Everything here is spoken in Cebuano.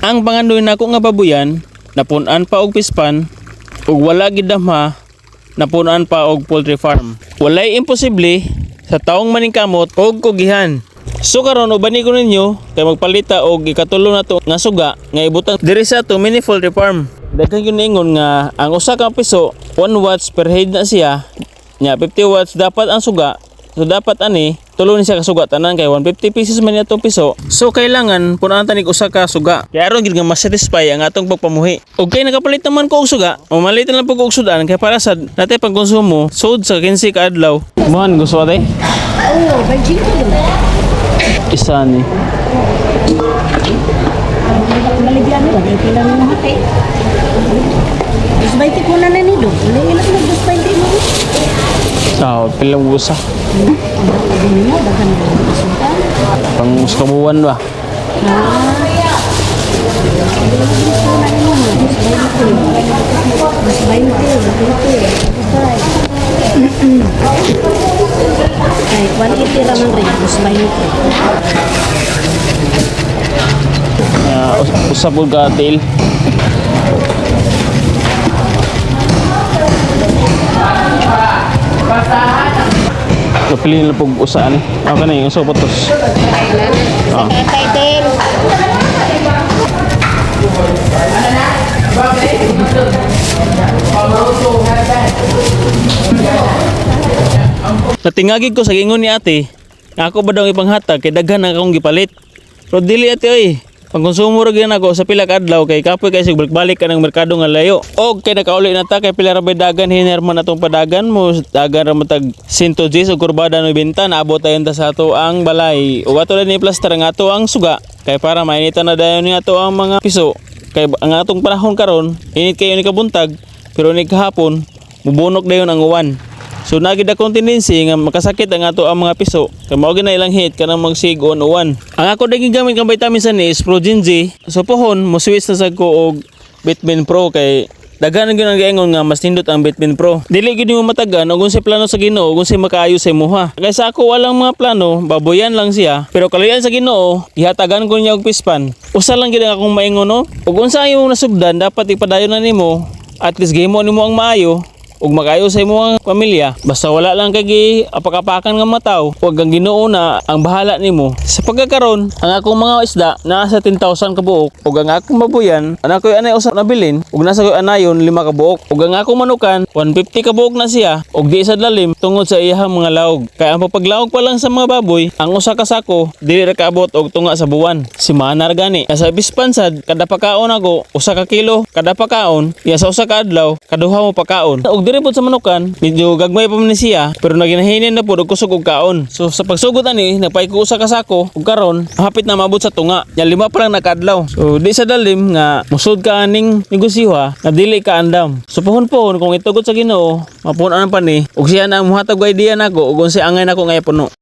Ang pangandoy nako nga babuyan, napunan pa og pispan ug wala gid damha, napunan pa og poultry farm. Walay imposible sa taong maningkamot og kugihan. So karon, ubani ko ninyo kay magpalita og ikatulo na to nga suga nga ibutang diri sa ato mini poultry farm. Daghan gyud niingon nga ang usa ka piso 1 watts per head na siya. Nya 50 watts dapat ang suga. So dapat ani tulo ni siya kasuga tanan kay 150 pesos man atong piso. So kailangan punuan ta nig usa ka suga. Kay aron gid nga ma-satisfy ang atong pagpamuhi. Og kay nakapalit naman ko og suga, mamalit na lang po ko og sudan kay para sad natay pangkonsumo sud sa 15 ka adlaw. Mohan gusto ate? Oo, 25 doon. Isa ni. Maligyan nila, kaya pila mo hati. 20 ko na na ni doon. Wala ilang na 20 mo. Sa pilang usa. Ang mo, daghan na isutan. Pang usa ka buwan ba? Ah. Gusto na ni mo, 20. 20, 20. Ay, 180 raman rin, 20. Usa po ka tail. Kapili nila po usa ani. Ako na yung usa putos. Ah. Natingagig ko sa gingon ni ate, nga ako ba daw ang ipanghatag kay daghan ang akong gipalit. Pero dili, ate oy. Pangkonsumo ra gyud nako sa pila ka adlaw kay kapoy kay sig balik-balik ka ng merkado nga layo. Og kay nakauli na ta kay pila ra bay dagan hinerman atong padagan mo dagan ra man tag 110 og kurbada 90 naabot tayon ta sa ato ang balay. Ug ato ni plaster ang ato ang suga kay para mainitan na dayon ni ato ang mga piso. Kay ang atong panahon karon init kayo ni kabuntag pero ni kahapon mubunok dayon ang uwan. So nagid akong tendency nga makasakit ang ato ang mga piso. Kay mao gyud na ilang hit kanang magsigon uwan. Ang ako daging gamit kang vitamins ani is Progen G. So pohon mo switch na sad ko og Bitmin Pro kay daghan gyud ang giingon nga mas nindot ang Bitmin Pro. Dili gyud nimo matagan og unsay plano sa Ginoo ug unsay makaayo sa imuha. Kay sa ako walang mga plano, baboyan lang siya. Pero kalayan sa Ginoo, gihatagan ko niya og pispan. Usa lang gyud ang akong maingon, no. Ug unsa ang imong nasugdan dapat ipadayon na nimo. At least gihimo nimo ang maayo ug makayo sa imong pamilya, basta wala lang kay gi apak-apakan nga mataw ug ang Ginoo na ang bahala nimo. Sa pagkakaron, ang akong mga isda naa sa 10,000 ka buok ug ang akong babuyan ana koy anay usa nabilin ug nasa koy anayon lima ka buok ug ang akong manukan 150 ka buok na siya ug di sad lalim tungod sa iyahang mga laog kay ang paglaog pa lang sa mga baboy, ang usa ka sako dili ra kaabot og tunga sa buwan, simana ra gani. Sa bispan sad kada pakaon ako usa ka kilo kada pakaon iya sa usa ka adlaw kaduha mo pakaon ug diri pod sa manukan medyo gagmay pa man ni siya pero naginahinin na pod og kusog og kaon. So sa pagsugod ani nagpay ko usa ka sako ug karon hapit na maabot sa tunga nya lima pa lang nakadlaw. So di sa dalim nga musud ka aning negosyo ha nga dili ka andam. So pohon-pohon kung itugot sa Ginoo mapunan pa ni ug siya na ang muhatag og idea nako ug unsay angay nako nga ipuno.